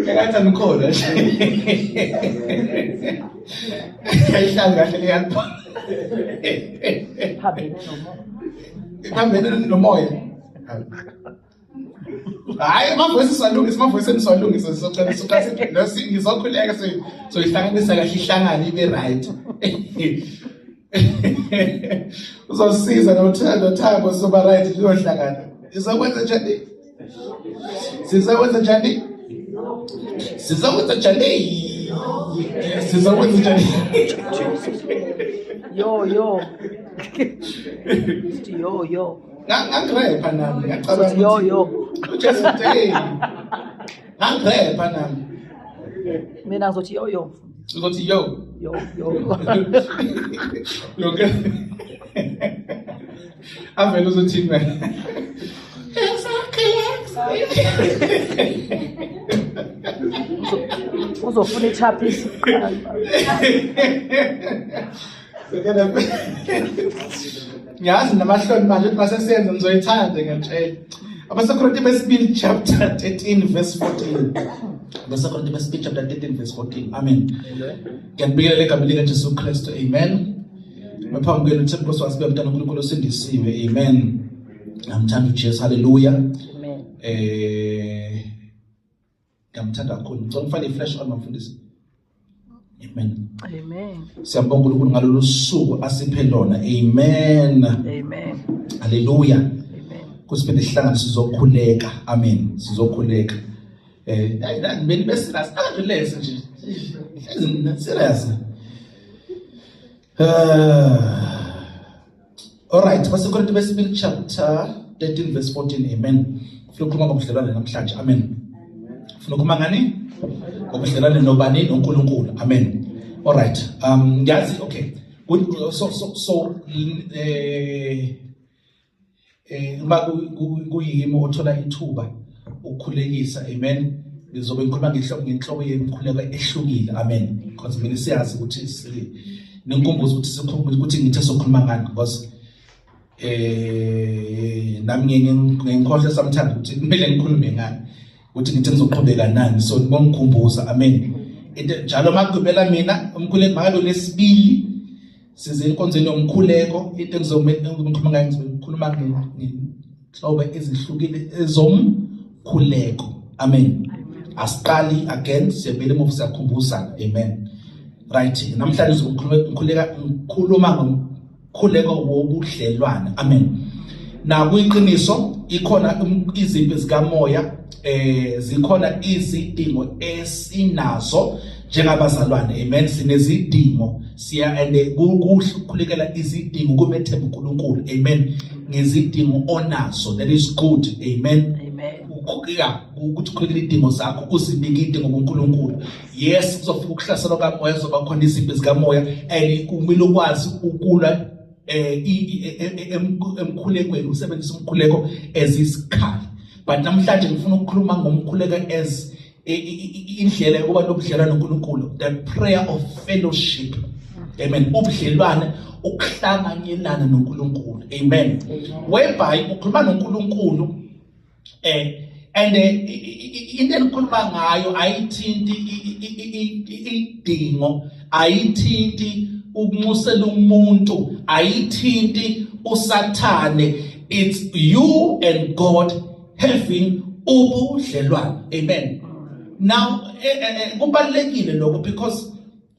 Engathi anikhona nje. Ayihlali kahle le album. Phambene nomoya. Iphambene nomoya. Hayi amavoice siwalungisa, amavoice siwalungisa, sizocela sizocela ngizokhuleka soyihlanganisa kahle ihlangane ibe right. Uzosiza nothando Thabo soba right liyohlangana. Sizokwenza njani? Sizokwenza njani? Sizokwenza njani? Sizokwenza njani? Yo yo. Sithi yo yo. Ngangirepha nami, ngacabanga Sithi yo yo. uJesu uthe ngangirepha nami. Mina ngizothi yo yo. Uzothi yo. Yo yo. Yonke. Avele uzothini wena? Uzofuna ichapisi. Ngiyazi namahloni manje ukuthi masesenza ngizoyithanda ngiyatshela. AbaseKorinte besibili chapter 13 verse 14. AbaseKorinte besibili chapter 13 verse 14. Amen. Ngiyanibingelela egameni likaJesu Kristu. Amen. Ngaphambi kwenu uThemba Nkosi wasibe mntana uNkulunkulu osindisiwe. Amen. Ngiyamthanda uJesu. Haleluya. Amen. Ngiyamthanda kakhulu. Ngicela ufake i-flash on mfundisi. Amen. Amen. Siyabonga uNkulunkulu ngalolu suku asiphe lona. Amen. Amen. Haleluya. Amen. Kusiphinde sihlangane sizokhuleka. Amen. Sizokhuleka. Hayi nani bese serious. Akadlulese nje. Hlezi serious. All right, baseKorinte besibili chapter 13 verse 14. Amen. Ufuna ukukhuluma ngobudlelwane namhlanje. Amen. Ufuna ukukhuluma ngani? Ngobudlelwane nobani? NoNkulunkulu. Amen. All right. Ngiyazi okay. Good. So uma kuyimi othola ithuba ukukhulekisa, amen, ngizobe ngikhuluma ngenhlobo yemikhuleko ehlukile, amen, because mina siyazi ukuthi ningikhumbuze ukuthi sikhuluma ukuthi ngithe sokhuluma ngani, because nami ngikhohle sometimes ukuthi kumele ngikhulume ngani, ukuthi ngithe ngizoqhubeka nani, so nibongikhumbuza, amen. Into njalo makugibela mina umkhuleko makabe lesibili size enkonzweni yomkhuleko, into engizokhuluma ngayo ngizokhuluma ngenhlobo ezihlukile ezomkhuleko, amen. Asiqali again, siyabuyela emuva, siyakhumbuzana, amen. Right, namhlanje ngikhuluma ngomkhuleko wobudlelwane, amen. Na kuyiqiniso ikhona izimpi zikamoya, zikhona izidingo esinazo njengabazalwane, amen. Sinezidingo siya and kuhle ukukhulekela izidingo kumethemba uNkulunkulu, amen, ngezidingo onazo, that is good, amen. Amen. Ukuthi ukhulekele izidingo zakho, uzinike idingo kuNkulunkulu. Yes, kuzofika ukuhlaselwa kamoya, kuzoba khona izimpi zikamoya, and kumele ukwazi ukulwa emkhulekweni, usebenzisa umkhuleko as isikhali. But namhlanje ngifuna ukukhuluma ngomkhuleko as indlela yokuba nobudlelwane noNkulunkulu, the prayer of fellowship, amen. Ubudlelwane, ukuhlanganyelana noNkulunkulu, amen, whereby ukhuluma noNkulunkulu, and into enikhuluma ngayo ayithinti idingo, ayithinti ukunxusela umuntu, ayithinti uSathane. It's you and God having ubudlelwane, amen. Now kubalulekile lokho because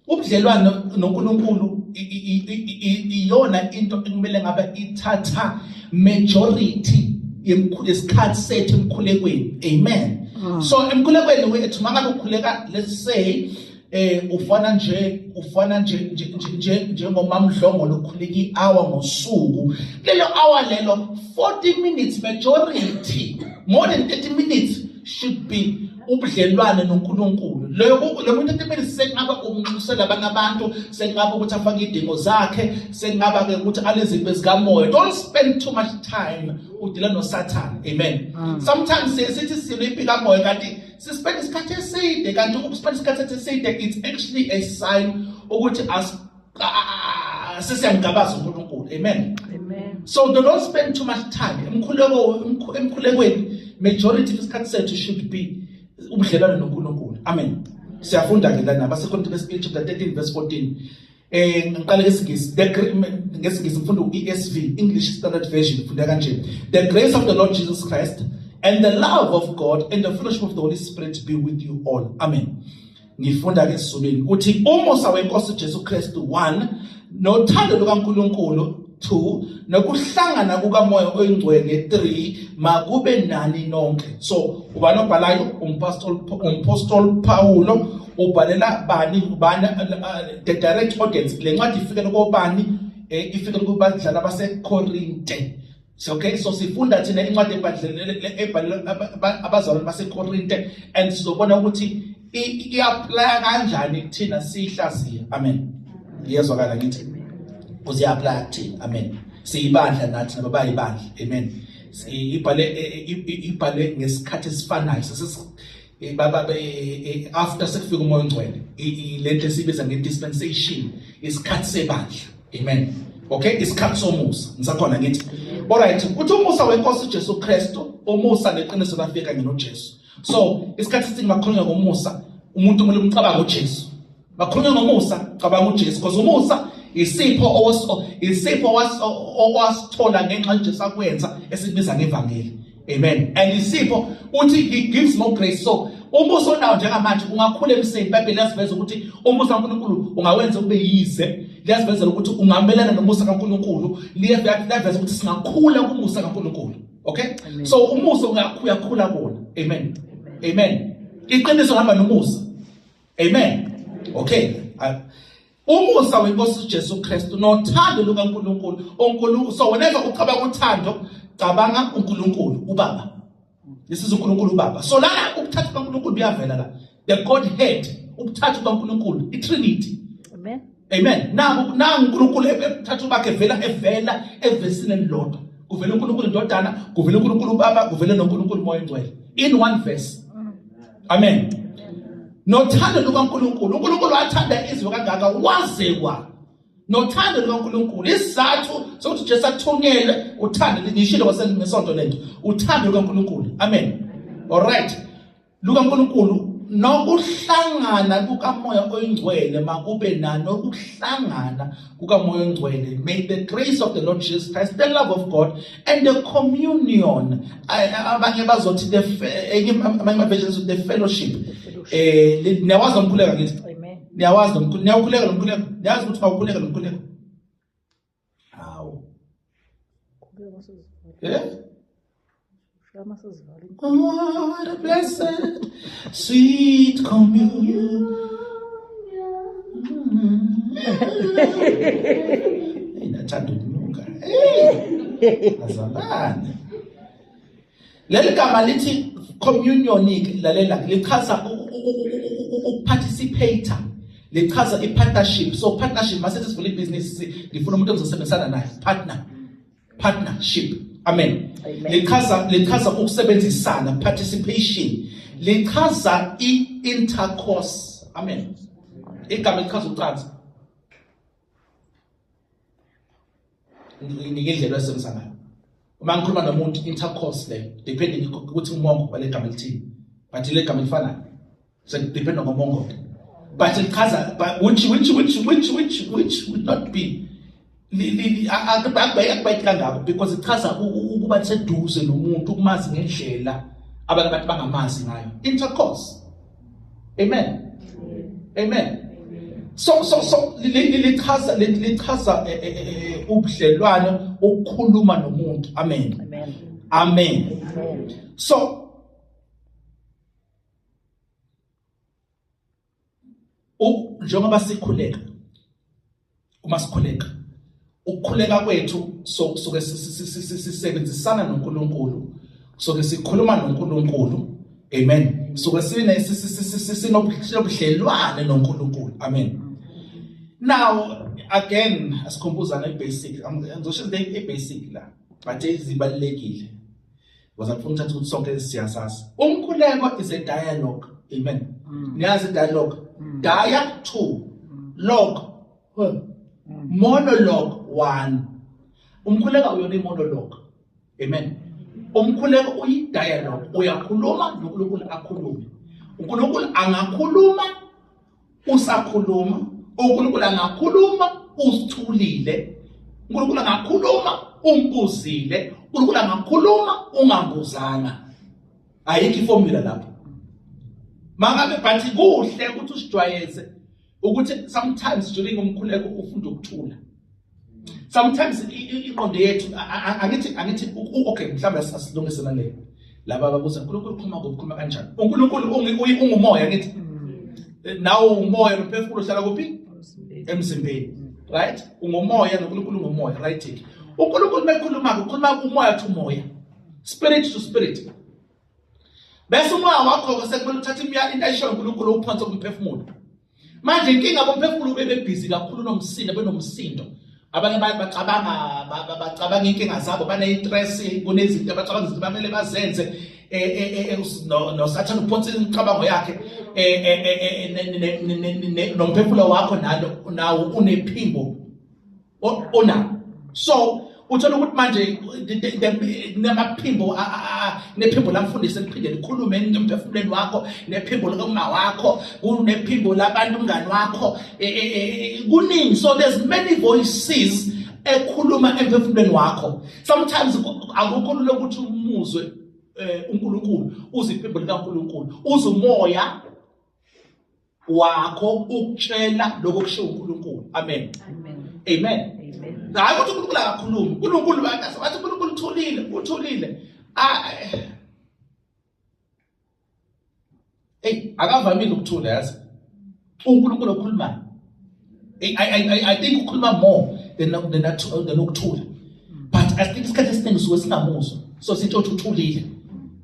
ubudlelwane noNkulunkulu iyona into ekumele ngabe ithatha majority yesikhathi sethu emkhulekweni, amen. So emkhulekweni wethu mangabe ukhuleka, let's say ufana nje njengomamdlongo lokhuleka i-hour ngosuku, lelo hour lelo 40 minutes majority, more than 30 minutes should be ubudlelwane noNkulunkulu. Leyo lo muntu 30 minutes sekungaba ukunxusela abanye abantu, sekungaba ukuthi afake idingo zakhe, sekungaba ke ukuthi alezinto ezikamoya. Don't spend too much time udila noSathane, amen. Sometimes sithi silwe impi kamoya kanti sispend isikhathi eside, kanti ukuspend isikhathi eside it's actually a sign ukuthi as sesiyamgabaza uNkulunkulu, amen. Amen. So do not spend too much time emkhuleko, emkhulekweni. Majority isikhathi sethu should be ubudlelwane noNkulunkulu. Amen. Siyafunda ke lana baseKorinte besibili chapter 13 verse 14. Ngiqale ngesingisi, ngesingisi ngifunda u-ESV, English Standard Version, ngifunda kanje: The grace of the Lord Jesus Christ and the love of God and the fellowship of the Holy Spirit be with you all. Amen. Ngifunda ke esizulwini uthi umusa wenkosi Jesu Kristu 1 nothando lukaNkuluNkulu 2 nokuhlangana kukaMoya oyiNgcwele 3 makube nani nonke. So ubani obhalayo? Umpostoli Paulo ubhalela bani? Ubani the direct audience? Le ncwadi ifikele kobani? Ifikele kubadlali abaseKorinte. So okay, so sifunda thina incwadi ebhalelwe abazalwane baseKorinte and sizobona ukuthi i-apply kanjani kuthina sihlaziya. Amen. Ngiyezwakala ngithi uziyapply kuthina. Amen. Siyibandla nathi nabo bayibandla. Amen. Ibhale ngesikhathi esifanayo baba after sekufika uMoya oNgcwele, lento esibiza nge-dispensation, isikhathi sebandla. Amen. Okay, isikhathi somusa. Ngisakhona ngithi. Alright, uthi umusa wenkosi Jesu Kristu, umusa neqiniso lafika kanye noJesu. So isikhathi esiningi makhulunywa ngomusa, umuntu kumele umcabange uJesu. Makhulunywa ngomusa, cabanga uJesu, because umusa isipho isipho owasithola ngenxa uJesu akwenza esibiza ngevangeli. Amen. And isipho uthi he gives more grace. So umusa onawo njengamanje ungakhula emseni. IBhayibheli liyasiveza ukuthi umusa kaNkulunkulu ungawenza ube yize. Liyasivezela ukuthi ungamelana nomusa kaNkulunkulu. Liyaveza ukuthi singakhula kumusa kaNkulunkulu. Okay? Amen. So umusa uyakhula kuwona. Amen. Amen. Iqiniso hamba nomusa. Amen. Okay. Umusa wenkosi Jesu Kristu nothando lukaNkulunkulu. uNkulunkulu, so whenever ucabanga uthando, cabanga uNkulunkulu uBaba. This is uNkulunkulu uBaba. So lana ubuthathu bukaNkulunkulu buyavela la. The Godhead, ubuthathu bukaNkulunkulu, iTrinity. Amen. Amen. Nangu uNkulunkulu ebuthathu bakhe evela evesini elilodwa. Kuvela uNkulunkulu iNdodana, kuvela uNkulunkulu uBaba, kuvela noNkulunkulu uMoya oNgcwele. In one verse. Amen. Nothando lukaNkulunkulu. uNkulunkulu wathanda izwe kangaka wazewa nothando lukaNkulunkulu. Isizathu sokuthi Jesu athunyelwe uthando, ngishilo ngesonto lento, uthando lukaNkulunkulu. Amen. All right. LukaNkulunkulu nokuhlangana kukaMoya oyiNgcwele makube nanokuhlangana kukaMoya oNgcwele. May the grace of the Lord Jesus Christ, the love of God and the communion, abanye bazothi the amanye versions the fellowship. Niyawazi nomkhuleko ngithi? Amen. Niyawazi nomkhuleko, niyawukhuleka nomkhuleko. Niyazi ukuthi awukhuleka nomkhuleko. Hawu. Oh, what a blessed sweet communion. Hey, nathanda ukunuka. Hey, azalane. Leli gama lithi communion lalela lichaza ukuparticipate, lichaza i-partnership. So partnership mase sivula ibhizinisi, ngifuna umuntu engizosebenzisana naye, partner. Partnership. Amen. Lichaza ukusebenzisana, participation. Lichaza i-intercourse. Amen. Igama lichaza ucansi. Nginike indlela esebenzisa ngayo. Uma ngikhuluma nomuntu, intercourse le, depending ukuthi umongo wale gama lithini. But le gama lifanayo. So depend ngomongo. But lichaza which which which which which which would not be akubheki kangako because ichaza ukuba seduze nomuntu, ukumazi ngendlela abanye abantu bangamazi ngayo. Intercourse. Amen. Amen. So lichaza ubudlelwano, ukukhuluma nomuntu. Amen. Amen. Amen. Amen. So njengoba sikhuleka, uma sikhuleka, ukukhuleka kwethu soke sisebenzisana noNkulunkulu, soke sikhuluma noNkulunkulu. Amen. Soke sinobudlelwane noNkulunkulu. Amen. Now again asikhumbuzana ibasic, ngizosho into ebasic la, but izibalekile because angifuni ukuthatha ukuthi sonke siyasazi. Umkhuleko is a dialogue. Amen. Niyazi dialogue? Dia 2, log, monologue 1. Umkhuleko uyona monologue. Amen. Umkhuleko uyi-dialogue, uyakhuluma noNkulunkulu akhulume. uNkulunkulu angakhuluma usakhuluma, uNkulunkulu angakhuluma usithulile, uNkulunkulu angakhuluma umbuzile, uNkulunkulu angakhuluma ungambuzanga. Ayikho iformula lapho. Mangabe but kuhle ukuthi usijwayeze ukuthi sometimes during umkhuleko ufunda ukuthula. Sometimes ingqondo yethu angithi okay, mhlawumbe asilungise nale laba ababuza uNkulunkulu ukhuluma ngokukhuluma kanjani. uNkulunkulu ungumoya, ngithi nawo umoya nomphefumulo uhlala kuphi? Emzimbeni, right? Ungumoya noNkulunkulu ungumoya, right? uNkulunkulu mekhuluma ukhuluma umoya to moya, spirit to spirit. Bese umoya wakho sekumele uthathe into ayishoyo uNkulunkulu uphonse kumphefumulo. Manje inkinga bomphefumulo ube bebhizi kakhulu nomsindo, benomsindo. Abanye bacabanga inkinga zabo, bane-stress, kunezinto abacabanga izinto bamele bazenze, noSathane uphonsa imicabango yakhe, nomphefumulo wakho nalo nawo unephimbo onawo. So uthola ukuthi manje namaphimbo, nephimbo lamfundisi eliphinde likhulume emphefumulweni wakho, nephimbo likama wakho, kunephimbo labantu umngani wakho, kuningi. So there's many voices ekhuluma emphefumulweni wakho. Sometimes akukho lula ukuthi umuzwe uNkulunkulu, uze iphimbo likaNkulunkulu, uze umoya wakho ukutshela lokho kushiwo uNkulunkulu. Amen. Amen. Amen. Amen. Hayi ukuthi uNkulunkulu akakhulumi. uNkulunkulu wathi uNkulunkulu uthulile, uthulile. Hey, akavamile ukuthula, yazi. uNkulunkulu okhulumayo. I think ukhuluma more than ukuthula. But I think isikhathi esiningi suke singamuzwa. So sithi uthulile.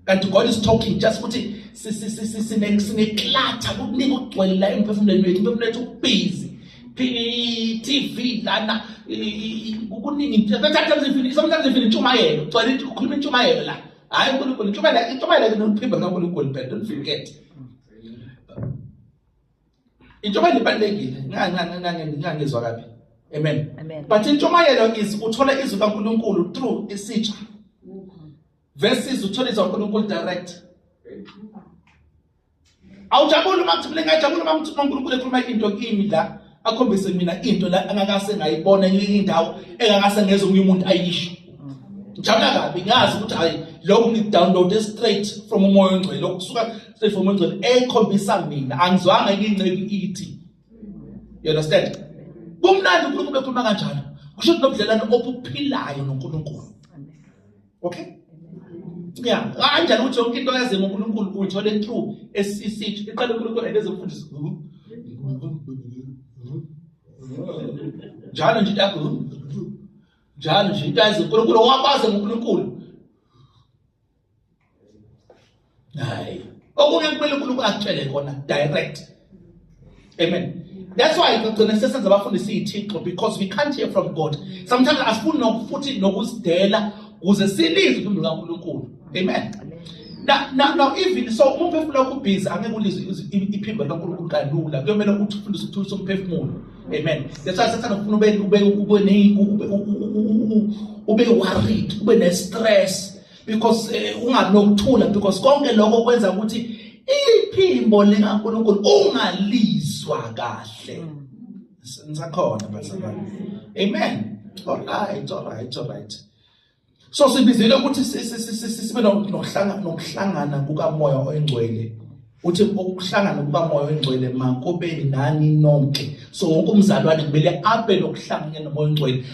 Kanti God is talking, just ukuthi sine-clutter, kuningi okugcwele la emphefumulweni wethu, umphefumulo wethu ubusy. TV lana kuningi. Sometimes even intshumayelo, kugcwele ukukhuluma intshumayelo la. Hayi uNkulunkulu, intshumayelo nokuphimba kaNkulunkulu phela, don't forget. Intshumayelo ibalulekile, ngangizwa kabi. Amen. Amen. But intshumayelo is uthola izwi kaNkulunkulu through isitsha. Verses uthola izwi kaNkulunkulu direct. Awujabuli uma kuthi mina ngiyajabula uma kuthi uNkulunkulu ekhuluma into kimi la, akhombise mina into la engakase ngayibona indawo engakase ngezwe omunye umuntu ayisho. Ngijabula kabi ngazi ukuthi hayi lokhu ngidownload straight from umoya ongcwele, lokhu kusuka straight from umoya ongcwele ekhombisa mina, angizwanga enye inceku ithi. You understand? Kumnandi uNkulunkulu ekhuluma kanjalo. Kusho ukuthi nobudlelwane obuphilayo noNkulunkulu. Okay? Yeah, kanjani ukuthi yonke into yazi ngoNkulunkulu uyithole through esisithu. Iqala uNkulunkulu ezofundisa. Njalo nje yakho. Njalo nje into yazi uNkulunkulu wakwazi ngoNkulunkulu. Hayi. Okunye kumele uNkulunkulu akutshele kona direct. Amen. That's why kugcina sesenza abafundisi izithixo, because we can't hear from God. Sometimes asifuni nokufuthi nokuzidela ukuze silizwe iphimbo likaNkulunkulu. Amen. Now even so, uma umphefumulo wakho ubhizi angeke ulizwe iphimbo likaNkulunkulu kalula. Kuyomele ukuthi ufundise ukuthulisa umphefumulo. Amen. That's why sathana ufuna ube worried, ube ne stress, because ungabi nokuthula, because konke lokho kwenza ukuthi iphimbo likaNkulunkulu ungalizwa kahle. Nisakhona bazalwane? Amen. All right, all right, all right. So sibizele ukuthi sibe nokuhlangana kukaMoya oNgcwele. Uthi ukuhlangana kukaMoya oNgcwele makube nani nonke. So wonke umzalwane kumele abe nokuhlangana noMoya oNgcwele.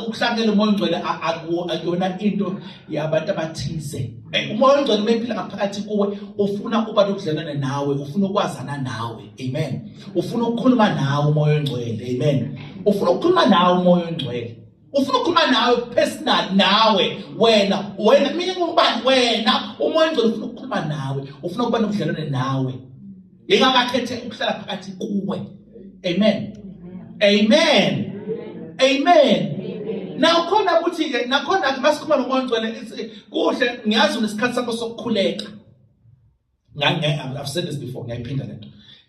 Ukuhlangana noMoya oNgcwele akuyona into yabantu abathize. UMoya oNgcwele uma ephila ngaphakathi kuwe ufuna uba nobudlelwane nawe, ufuna ukwazana nawe. Amen. Ufuna ukukhuluma nawe uMoya oNgcwele. Amen. Ufuna ukukhuluma nawe uMoya oNgcwele. Ufuna ukukhuluma nawe personal, nawe wena mina ngubani wena, uMoya oNgcwele ufuna ukukhuluma nawe, ufuna ukuba nobudlelwane nawe. Yingakho akhethe ukuhlala phakathi kuwe. Amen. Amen. Amen. Now khona ukuthi ke nakhona masikhuluma noMoya oNgcwele kuhle, ngiyazi unesikhathi sakho sokukhuleka. I've said this before, ngiyayiphinda lento.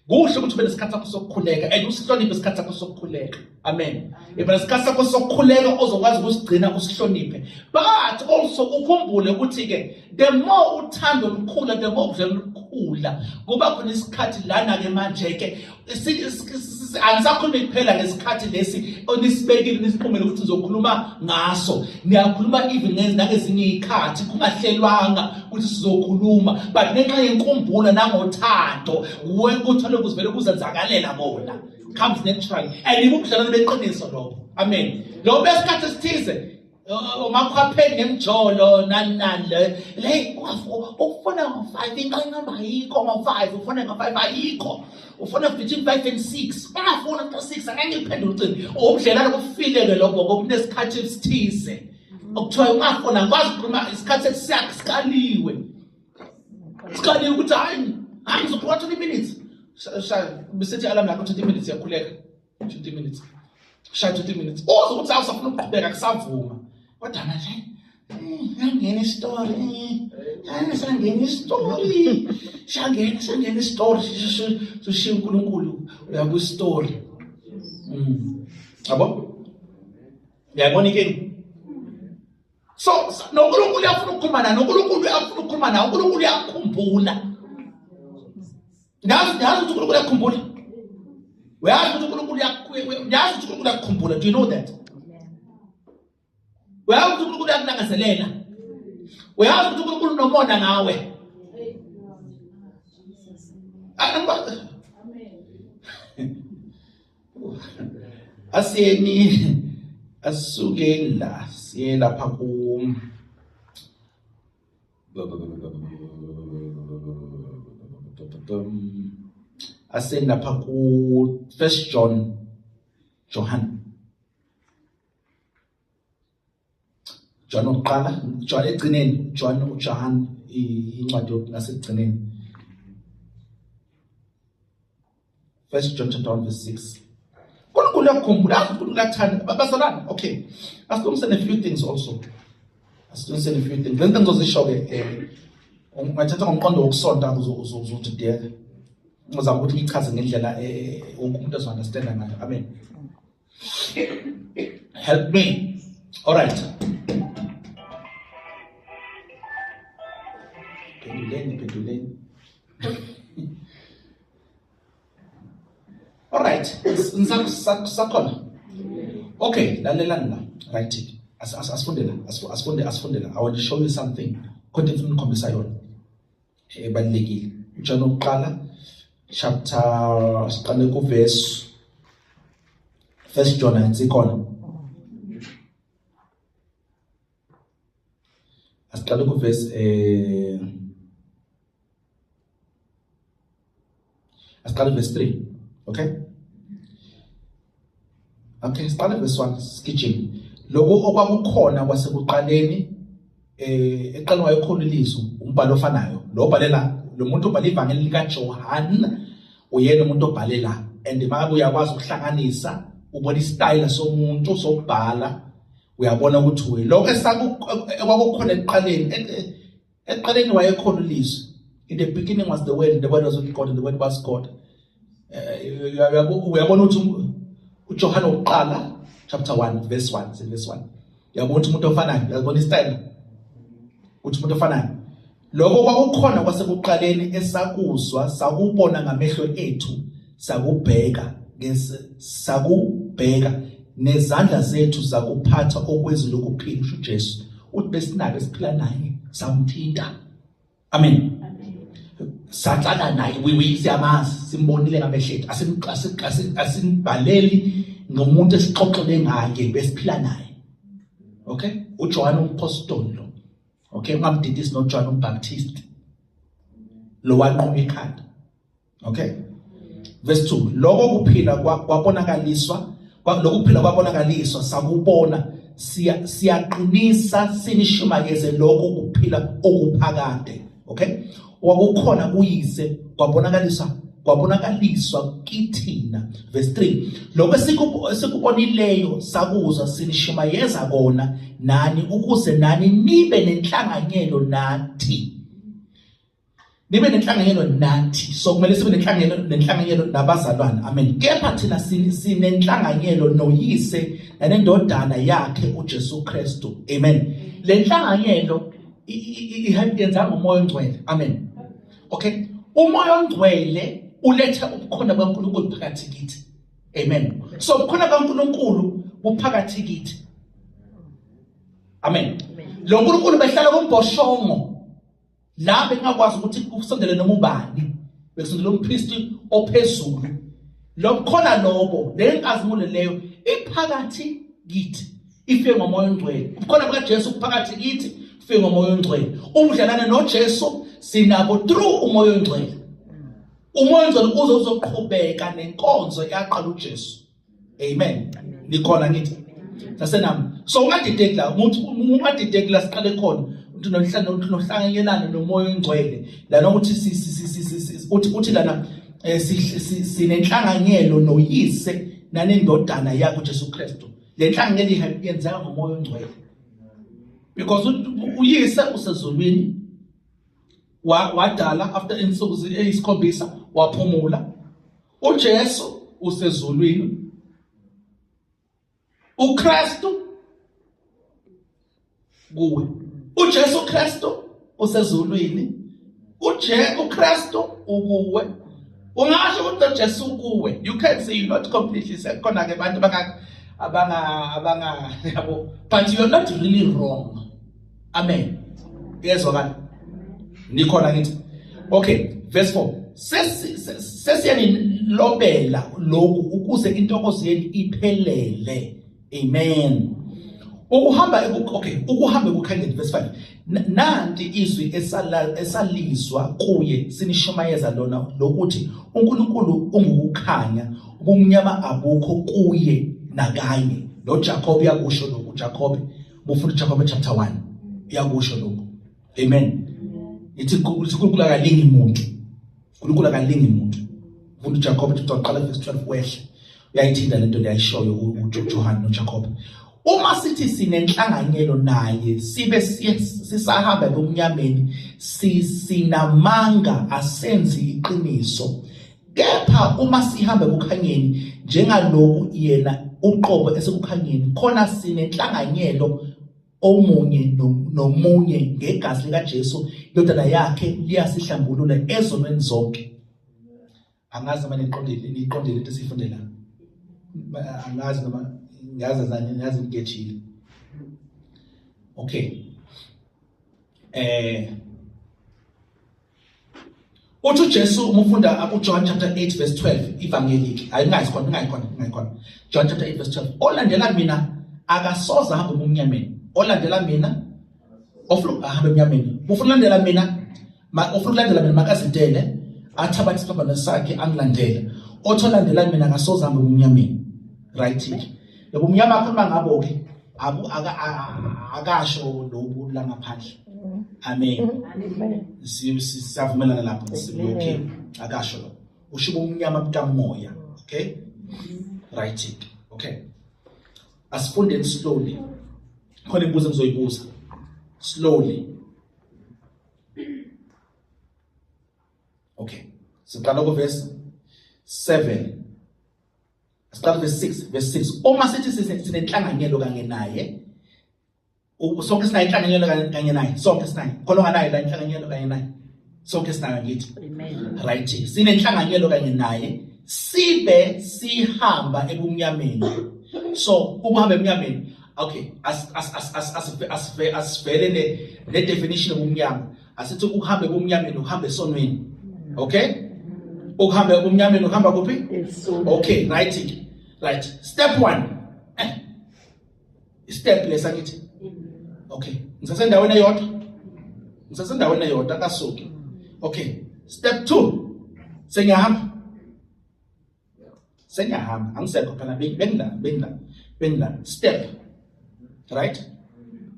Kuhle ukuthi ube nesikhathi sakho sokukhuleka and usihloniphe isikhathi sakho sokukhuleka. Amen. Iba nesikhathi sakho sokukhuleka ozokwazi ukusigcina usihloniphe. But But also ukhumbule ukuthi ke the more uthando lukhula, the more ubudlelwano lukhula, kuba khona isikhathi lana ke manje ke angisakhulumi kuphela ngesikhathi lesi onisibekile nisiphumele ukuthi nizokhuluma ngaso. Niyakhuluma even nangezinye izikhathi kungahlelwanga ukuthi sizokhuluma, but ngenxa yenkumbulo nangothando uthole kuzivele kuzenzakalela bona, comes naturally, and ibubudlelwane beqiniso lokho. Amen. Lo besikhathi esithize umakhwapheni nemjolo nani nani le le ufuna ngo-5 inqanqamba ayikho, ngo-5 ufuna ngo-5 ayikho, ufuna between 5 and 6, ungafuna after 6 angeke ngiphendule ucingo. Ubudlelwane bufile-ke lokho ngoba kunesikhathi esithize okuthiwa ungafuna ngikwazi ukukhuluma isikhathi sikaliwe sikaliwe ukuthi hayi hayi ngizokhuluma 20 minutes. Besithi alarm yakho 20 minutes, yakhuleka 20 minutes, shaya 20 minutes, uze ukuthi awusafuna ukuqhubeka kusavuma, kodwa manje yangena isitori, sangena isitori, sangena sangena isitori, sishiya uNkulunkulu uya kwistori. Yabo, uyayibona inkinga? So noNkulunkulu uyafuna ukukhuluma naye, noNkulunkulu uyafuna ukukhuluma naye, uNkulunkulu uyakhumbula. Yazi yazi ukuthi uNkulunkulu uyakhumbula. Uyazi ukuthi uNkulunkulu uyazi ukuthi uNkulunkulu uyakukhumbula. Do you know that? Uyazi ukuthi uNkulunkulu uyakulangazelela. Uyazi ukuthi uNkulunkulu unomona ngawe. Asiyeni, asisukeni la siye lapha ku aseni lapha ku First John, Johan, John oqala, John egcineni, John, uJohn, incwadi ngasekugcineni, First John chapter 1 verse 6. uNkulunkulu uyakukhumbula, azi uNkulunkulu uyakuthanda. Bazalwane, okay. Asilungisene a few things also. Asilungisene a few things. Lento ngizozisho ke ungathatha ngomqondo wokusonta uzodideka. Ngizama ukuthi ngichaze ngendlela wonke umuntu azo-understanda ngayo. Amen. Help me. All right. Phenduleni, phenduleni. All right. Sakhona. Okay, lalelani la. Right. Asifunde la. Asifunde, asifunde la. I want to show you something. Kodwa ngifuna ukukhombisa yona. Ebalulekile. John oqala chapter, siqale ku verse, First John ayikhona. Asiqale ku verse asiqale verse 3. Okay? Okay, siqale verse 1 sigijime. Lokho okwakukhona kwasekuqaleni, eqaleni wayekhona ilizwi, umbhalo ofanayo. Lo obhalela lo muntu obhala ivangeli lika Johan uyena umuntu obhalela, and makabe uyakwazi ukuhlanganisa, ubona isitayela somuntu sokubhala, uyabona ukuthi we lokho ekwakukhona ekuqaleni, ekuqaleni wayekhona ilizwi. In the beginning was the word, and the word was with God, and the word was God. Uyabona ukuthi uJohn oqala chapter 1 verse 1, verse 1, uyabona ukuthi umuntu ofanayo, uyabona isitayela ukuthi umuntu ofanayo. Lokho kwakukhona kwasekuqaleni, esakuzwa, sakubona ngamehlo ethu, sakubheka, sakubheka nezandla zethu zakuphatha okwezwi lokuphila. Usho uJesu uthi besinalo, esiphila naye, samthinta. Amen. Sahlala naye, we siyamazi, simbonile ngamehlo ethu. Asinibhaleli ngomuntu esixoxele ngaye, besiphila naye. Okay, uJohn umpostoli lo. Okay, ungamdidisi noJohn umbaptist lo wanquma ikhanda. Okay, verse 2, lokho kuphila kwabonakaliswa, lokhu kuphila kwabonakaliswa, sakubona, siya siyaqinisa sinishumayeze lokho kuphila okuphakade. Okay, wakukhona kuyise, kwabonakaliswa kwabonakaliswa kithina. Verse 3, lokho esikubonileyo sakuzwa sinishumayeza kona nani, ukuze nani nibe nenhlanganyelo nathi. Nibe nenhlanganyelo nathi. So kumele sibe nenhlanganyelo nabazalwane. Amen. Kepha thina sinenhlanganyelo noYise nanendodana yakhe uJesu Kristu. Amen. Le nhlanganyelo yenza ngomoya ongcwele. Amen. Okay. Umoya ongcwele uletha ubukhona bukaNkulunkulu phakathi kithi. Amen. So ubukhona bukaNkulunkulu buphakathi kithi. Amen. Lo nkulunkulu behlala kumbhoshongo la bekungakwazi ukuthi kusondele noma ubani, bekusondele umpristi ophezulu. Lobukhona lobo, le nkazimulo leyo iphakathi kithi, ifike ngomoya ongcwele. Ubukhona bukaJesu buphakathi kithi, fike ngomoya ongcwele. Ubudlelane noJesu sinabo through umoya ongcwele. Umoya ongcwele uze uzoqhubeka nenkonzo yaqala uJesu. Amen. Nikhona ngithi sasenami. So ungadideki la, umuntu ungadideki la siqale khona. Uthi nohlanganyelana nomoya ongcwele. Lana uthi uthi uthi lana eh, sinenhlanganyelo noyise nanendodana yakhe uJesu Kristu. Le nhlanganyelo yenzeka ngomoya ongcwele. Because uyise usezulwini wadala after insuku eyisikhombisa waphumula. uJesu usezulwini. uKristu kuwe. uJesu Kristu usezulwini. UKristu ukuwe. Ungasho ukuthi uJesu ukuwe. You can say you're not completely sekhona ke abantu abanga abanga abanga yabo, but you're not really wrong. Amen. Iyezwakala. Nikhona ngithi. Okay, verse 4. Sesiyanilobela lokhu ukuze intokozo yenu iphelele. Amen. Ukuhamba okay, ukuhamba ekukhanyeni verse 5. Nanti izwi esalizwa kuye sinishumayeza lona lokuthi uNkulunkulu ungukukhanya, ubumnyama abukho kuye nakanye. Lo Jacob uyakusho lokhu, Jacob Bufunda uJakobe chapter 1 iyakusho lokho. Amen. Ithi uNkulunkulu akalingi muntu. uNkulunkulu akalingi muntu. Ufunda uJakobe chapter 1 verse 12 wehle. Uyayithinta lento leyayishoyo uJohane noJakobe. Uma sithi sinenhlanganyelo naye sibe sisahamba ebumnyameni, sinamanga, asenzi iqiniso. Kepha uma sihamba ekukhanyeni njengaloku yena uqobo esekukhanyeni, khona sinenhlanganyelo omunye nomunye ngegazi likaJesu indodana yakhe liyasihlambulula ezonweni zonke. Angazi noma niqondile, niqondile into esiyifunde la. Angazi noma ngiyazi zani, ngiyazi ngigejile. Okay. Uthi uJesu uma ufunda uJohn chapter 8 verse 12 ivangeli, hayi ungayi khona, ungayi khona, ungayi khona. John chapter 8 verse 12. Olandela mina akasoze ahambe ebumnyameni. Olandela mina ofuna ahambe ebumnyameni. Ufuna ukulandela mina, ufuna ukulandela mina makazidele, athabathe isiphambano sakhe angilandele. Othi olandela mina akasoze ahambe ebumnyameni. Right. Lobu mnyama akhuluma ngabo ke akasho lobu la ngaphandle. Amen. Siyavumelana lapho, okay. Akasho lo. Usho ubumnyama bukamoya, okay? Right. Okay. Asifundeni slowly. Khona imibuzo engizoyibuza. Slowly. Okay. Siqala ku verse 7. Siqala verse 6, verse 6. Uma sithi sinenhlanganyelo kanye naye, sonke sinayo inhlanganyelo kanye naye, sonke sinayo. Khona onganayo la inhlanganyelo kanye naye. Sonke sinayo ngithi. Amen. Right. Sinenhlanganyelo kanye naye, sibe sihamba ebumnyameni. So ukuhamba ebumnyameni, okay, as as as as as asivele ne definition yobumnyama. Asithi ukuhamba ebumnyameni ukuhamba esonweni. Okay? Ukuhamba ebumnyameni ukuhamba kuphi? Okay, right. Right. Step 1. Step lesa ngithi. Okay. Ngisasendaweni eyodwa. Ngisasendaweni eyodwa akasuki. Okay. Step 2. Sengiyahamba. Sengiyahamba. Angisekho phela bengila bengila bengila step. Right?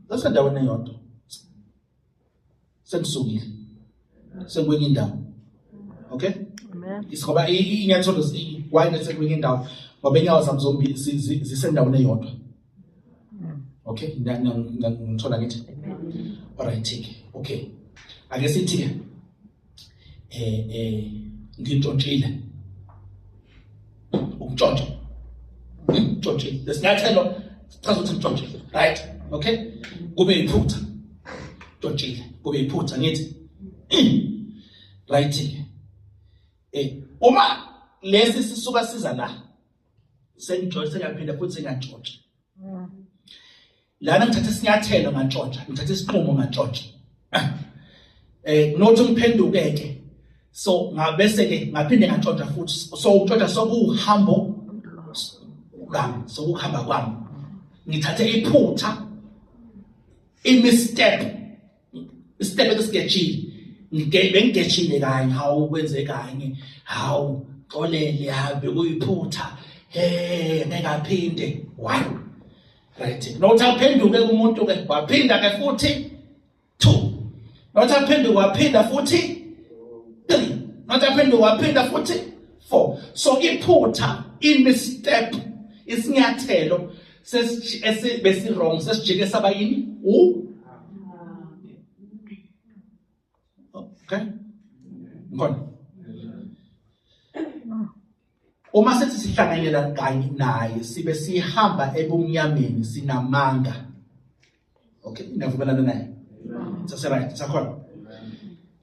Sasendaweni eyodwa. Sengisukile. Sengikwenye indawo. Okay? Amen. Isikhoba inyathelo why ngisekwenye indawo? Ngoba inyawo zami zombili zisendaweni eyodwa. Okay, ngithola ngithi. All right, okay. Ake sithi ke. Ngintshontshile. Ukutshontsha. Ntshontshile. Lesinyathelo sichaza ukuthi ntshontshile. Right? Okay? Kube iphutha. Ntshontshile. Kube iphutha ngithi. Right ke. Uma lesi sisuka siza la sengijole sengiyaphinda futhi sengiyantshontsha. Lana ngithatha isinyathelo ngantshontsha, ngithatha isinqumo ngantshontsha. Nothi ngiphenduke ke. So ngabese ke ngaphinde ngantshontsha futhi. So ukutshontsha sokuhambo lwami, sokuhamba kwami. Ngithathe iphutha, imisstep, istep esigejile. Bengigejile kanye, hawu kwenze kanye, hawu xolele, habe kuyiphutha. Hey, ngeke aphinde. One. Right. Nothi aphenduke kumuntu ke waphinda ke futhi 2. Nothi aphenduke waphinda futhi 3. Nothi aphenduke waphinda futhi 4. So iphutha, imisstep, isinyathelo besi wrong sesijike saba yini? U Okay. Ngkhona. Uma sethi sihlanganyela kanye naye sibe sihamba ebumnyameni sinamanga. Okay, niyavumelana naye? Sase right, sakhona.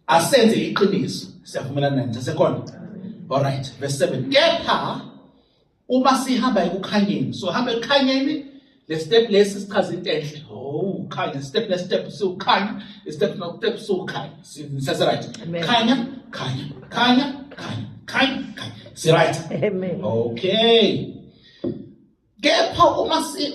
Asenze iqiniso, siyavumelana naye, sasekhona. All right, verse 7. Kepha uma sihamba ekukhanyeni, so hamba ekukhanyeni, le step lesi sichaza into enhle. Oh, khanya step ne step siwukhanya, step no step siwukhanya. Sase right. Khanya, khanya, khanya, khanya, khanya, khanya. Si right. Amen. Okay. Kepha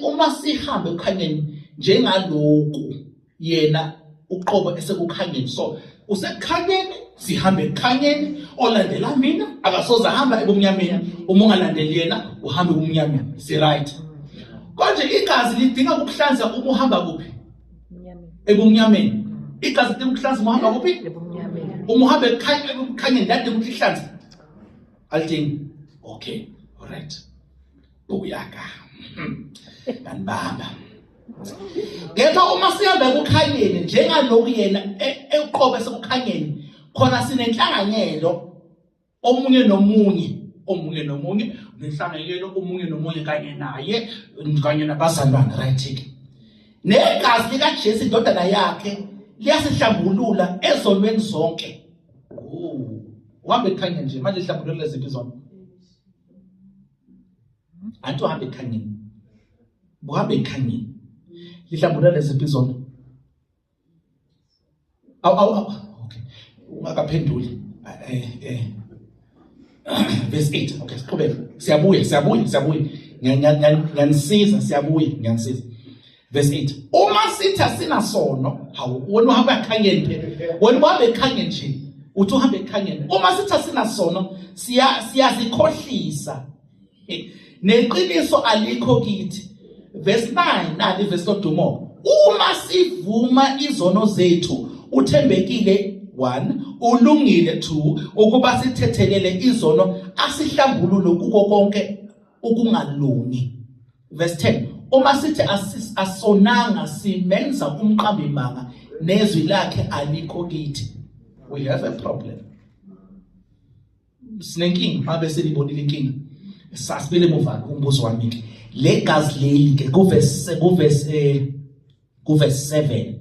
uma sihamba ekukhanyeni njengaloku yena uqobo esekukhanyeni, so usekukhanyeni, sihambe ekukhanyeni. Olandela mina akasoze ahamba ebumnyameni, uma ungalandeli yena uhamba ebumnyameni. Si right. Konje igazi lidinga ukuhlanza uma uhamba kuphi? Ebumnyameni. Igazi lidinga ukuhlanza uma uhamba kuphi? Ebumnyameni. Uma uhamba ekukhanyeni liyadinga ukuthi lihlanze. Alidingi. Okay, all right. Buyaka. Kanibamba. Kepha uma sihamba ekukhanyeni njengaloku yena eqobo esekukhanyeni, khona sinenhlanganyelo omunye nomunye, omunye nomunye, nenhlanganyelo omunye nomunye kanye naye, kanye nabazalwane, right ke. Negazi likaJesu indodana yakhe liyasihlambulula ezonweni zonke. Oh, uhambe ekhanya nje manje hlambulula ziphi izono? Anti uhambe ekhanyeni. Uhambe ekhanyeni. Lihlambulula leziphi izono? Awu awu awu. Okay. Ungakaphenduli. Verse 8. Okay, siqhubeke. Siyabuya, siyabuya, siyabuya. Ngiyanisiza, siyabuya, ngiyanisiza. Verse 8. Uma sithi asinasono, hawu wena uhamba ekhanyeni phela. Wena uhamba ekhanyeni nje. Uthi uhamba ekhanyeni. Uma sithi asinasono, siyazikhohlisa. Neqiniso alikho kithi. Verse 9, nali verse lodumo. Uma sivuma izono zethu, uthembekile 1, ulungile 2, ukuba sithethelele izono, asihlambulule kuko konke ukungalungi. Verse 10, uma sithi asonanga simenza umqambimanga, nezwi lakhe alikho kithi. We have a problem. Sinenkinga, mabe selibonile inkinga. Sasibele emuva umbuzo wami ke. Le gazi leli ke kuverse kuverse 7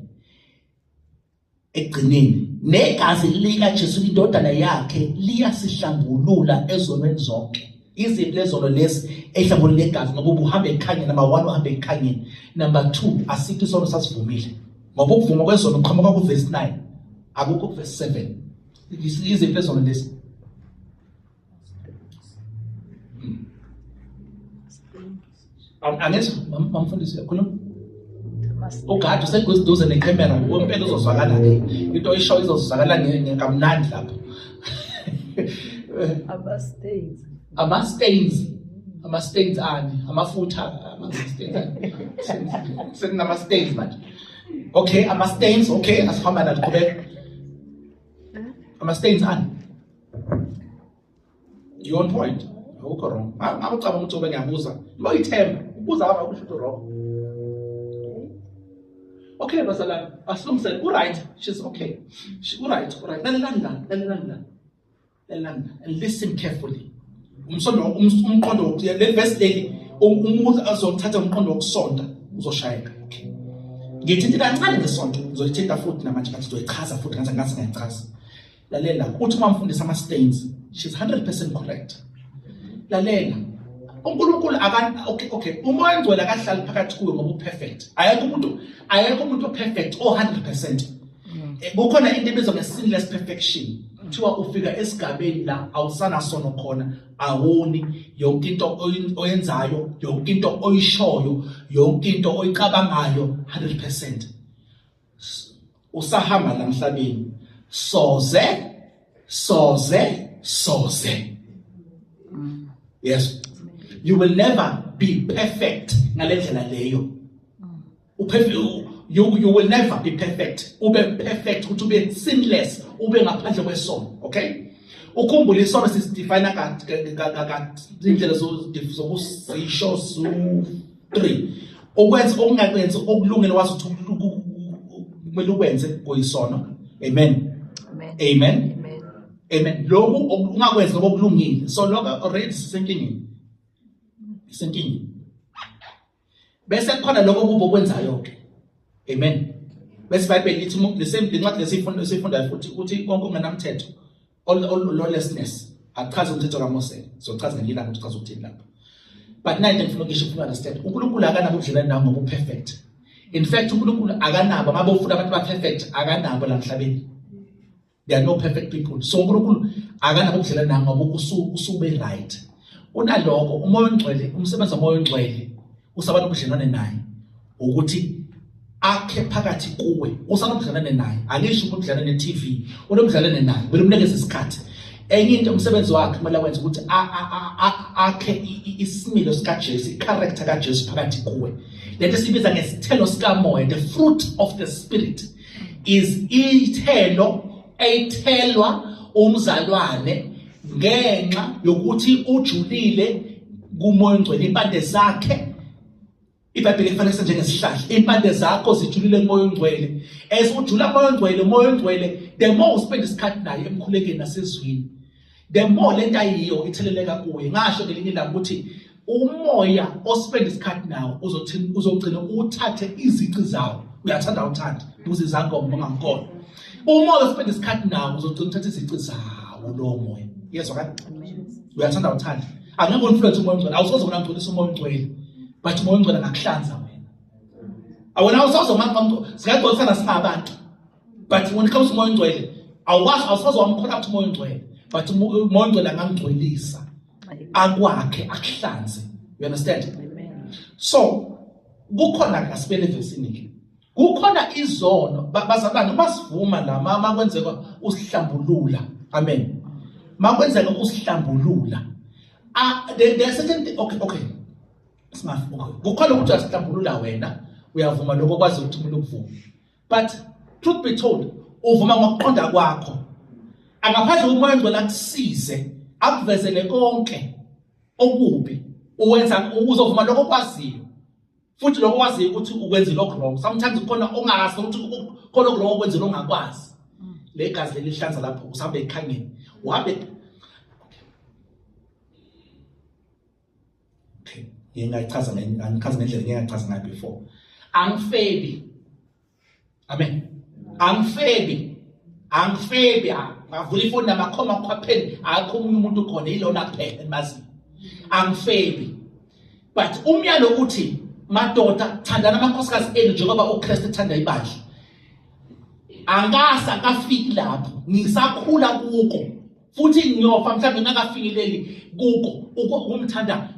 ekugcineni, negazi likaJesu indodana yakhe liyasihlambulula ezonweni zonke. Iziphi lezono lezi ehlambulule igazi? Ngoba ubuhamba ekhanyeni, number 1 uhamba ekhanyeni, number 2 asikho isono sasivumile, ngoba ukuvuma kwezono kuqhamuka kuverse 9 akukho kuverse 7. Iziphi lezono lezi? Angizwa mamfundisi uyakhuluma. Ugade useduze necamera impela uzozwakala ke into oyishoyo izozwakala kamnandi lapho. Ama-stains. Ama-stains. Ama-stains ani? Amafutha, ama-stains ani? Sekunama-stains manje. Okay, ama-stains, okay, asihamba nathi qhubeka. Ama-stains ani? You on point. Awukho wrong. Ngabe ucabanga ukuthi ube ngiyabuza. Loyithemba. Ubuza ngapha kusho ukuthi wrong. Okay, bazalwane, asilungisele. U right. She's okay. She u right, u right. Lalelani la, lalelani la. And listen carefully. Umsondo umqondo le verse leli umuntu azothatha umqondo wokusonta uzoshayeka. Okay. Ngithinta kancane ngesonto, ngizoyithinta futhi namanje ngathi ngizoyichaza futhi ngathi ngathi ngiyayichaza. Lalela, uthi uma mfundisi ama stains, she's 100% correct. Lalela. uNkulunkulu aka okay uMoya oNgcwele akahlali phakathi kuwe ngoba uperfect. Ayekho umuntu operfect o 100%. Kukhona into ebizwa nge-sinless perfection. Kuthiwa ufika esigabeni la awusana sono khona, awoni, yonke into oyenzayo, yonke into oyishoyo, yonke into oyicabangayo 100%. Usahamba la emhlabeni, soze soze soze. Yes, you will never be perfect ngalendlela leyo. Uperfect, you will never be perfect, ube perfect ukuthi ube sinless, ube ngaphandle kwesono. Okay, ukhumbule isono sisidefine ka indlela zokusisho su 3: ukwenza okungakwenzi okulungile wazi ukuthi kumele ukwenze, kuyisono. Amen? Amen. Amen. Amen. Amen. Lokhu ungakwenzi lokho okulungile, so lokho already sisenkingeni, isenkingeni. Bese kukhona lokho kubo okwenzayo ke. Amen. Bese iBhayibheli lithi the same lencwadi lesifunda esifundayo futhi ukuthi konke okungenamthetho, all lawlessness, achaza umthetho kaMose. Sochaza ngelinye ilanga ukuthi chaza ukuthini lapho, but nayi into engifuna ukuyisho, ufuna understand, uNkulunkulu akanabo ubudlelwane nawe ngoba uperfect. In fact, uNkulunkulu akanabo, ngabe ufuna abantu ba-perfect, akanabo la emhlabeni. There are no perfect people. So uNkulunkulu akanabo ubudlelwane nawe ngoba usube right. Kunalokho, uMoya oNgcwele, umsebenzi woMoya oNgcwele usaba nobudlelwane naye ukuthi akhe phakathi kuwe. Usanobudlelwane naye, angisho ubudlelwane ne-TV, unobudlelwane naye, kumele umnikeze isikhathi. Enye into umsebenzi wakhe kumele awenze ukuthi akhe isimilo sikaJesu, i-character kaJesu phakathi kuwe, lento esibiza ngesithelo sikaMoya. The fruit of the Spirit is ithelo eyithelwa umzalwane ngenxa yokuthi ujulile kuMoya oNgcwele. Impande zakhe, iBhayibheli kufanele njengesihlahla, impande zakho zijulile kuMoya oNgcwele. As ujula kuMoya oNgcwele, uMoya oNgcwele, the more uspend isikhathi naye emkhulekeni nasezwini, the more lento ayiyo itheleleka kuye. Ngasho ngelinye ilanga ukuthi umoya ospend isikhathi nawo uzothini? Uzogcina uthathe izici zawo, uyathanda uthanda, buze izangoma ungangikona. Umoya ospend isikhathi nawo uzogcina uthathe izici zawo lowo moya. Yezwa kani? Uyathanda uthanda, angeke influence uMoya oNgcwele, awusoze wena ungcolisa uMoya oNgcwele, but uMoya oNgcwele angakuhlanza wena. Awena awusoze, singagcolisana singabantu, but when it comes to uMoya oNgcwele, awukwazi, awusoze wamcorrupt uMoya oNgcwele, but uMoya oNgcwele angangcwelisa, akwakhe, akuhlanze. You understand? Amen. So kukhona, ngasibele evesini ke, kukhona izono, bazalwane, uma sivuma la, ma kwenzeka usihlambulula, amen, makwenzeka usihlambulula, ah, there are certain okay, singafi, okay, kukhona ukuthi uyasihlambulula wena, uyavuma lokho okwazi ukuthi umuntu ukuvuma, but truth be told, uvuma ngokuqonda kwakho. Angaphandle uMoya oNgcwele akusize, akuvezele konke okubi uwenza, uzovuma lokho okwaziyo, futhi lokho okwaziyo ukuthi ukwenzile oku-wrong. Sometimes kukhona ongazi ukuthi khona oku-wrong okwenzile, ongakwazi. Le gazi leli lihlanza lapho usahambe ekukhanyeni, uhambe. Okay, ngingayichaza, ngichaza ngendlela ngingachaza ngayo before. Angifebi, amen, angifebi, angifebi. Ngavula ifoni namakhoma khwapheni, akho omunye umuntu khona, yilona kuphela emaziyo. Angifebi, but umyalo uthi, madoda, thandana amakhosikazi enu njengoba uKristu ethanda ibandla. Angase akafiki lapho, ngisakhula kuko, futhi ngiyofa mhlawumbe ngingakafinyeleli kuko ukumthanda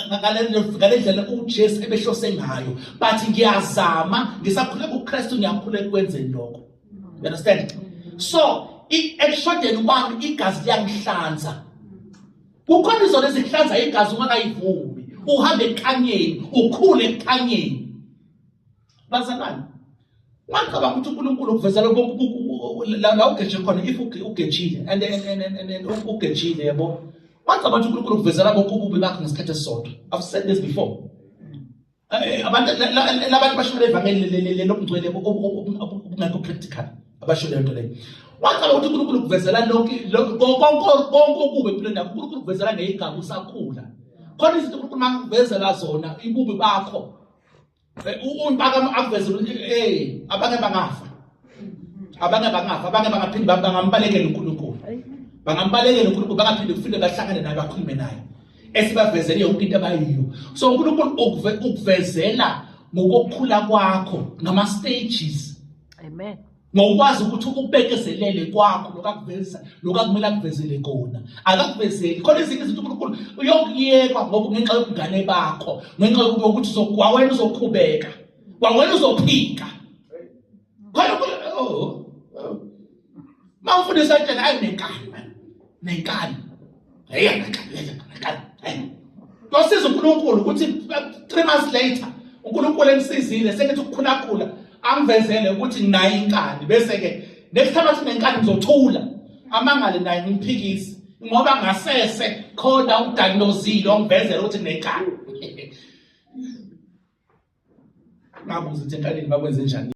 ngale ndlela uJesu ebehlose ngayo, but ngiyazama, ngisakhula kuKristu, ngiyakhula ekwenzeni lokho. You understand? So ekushodeni kwami igazi liyangihlanza. Kukhona izono ezikuhlanza igazi ungakayivumi, uhambe ekukhanyeni, ukhule ekukhanyeni. Bazalwane, ungacabanga ukuthi uNkulunkulu ukuvezela la ugeje khona, if ugejile and ugejile, yabo, ungacabanga ukuthi uNkulunkulu ukuvezela konke ububi bakho ngesikhathi esisodwa. I've said this before. Abantu labantu bashumayela ivangeli lobungcwele obungekho practical, abasho leyo nto leyo. Wacaba ukuthi uNkulunkulu ukuvezela lonke konke konke okubi empilweni yakho, uNkulunkulu ukuvezela ngeyigaba usakhula. Khona izinto uNkulunkulu makuvezela zona ibubi bakho. Umpaka akuvezela ukuthi hey abanye bangafa. Abanye bangafa, abanye bangaphinde bangambalekela uNkulunkulu. Bangambalekela uNkulunkulu bangaphinde kufike bahlangane naye bakhulume naye. Esibavezele yonke into abayiyo. So uNkulunkulu ukuvezela ngokukhula kwakho ngama stages. Amen. Ngokwazi ukuthi ukubekezelele kwakho lokakuveza lokakumele akuvezele kona akakuvezeli khona ezinye izinto uNkulunkulu uyokuyekwa ngoba ngenxa yobungane bakho ngenxa yokuthi uzokwawena uzokhubeka kwawena uzophika khona oh, oh. Mawufundisa tshela ayi nenkani man nenkani hey nenkani hey Kosiza uNkulunkulu ukuthi 3 months later uNkulunkulu emsizile sengithi ukukhulakhula angivezele ukuthi nginayo inkani bese ke next time athi nenkani ngizothula amangale naye ngimphikise ngoba ngasese khona umdiagnosile ongivezela ukuthi nginenkani. Ngabuza ukuthi enkanini bakwenze njani.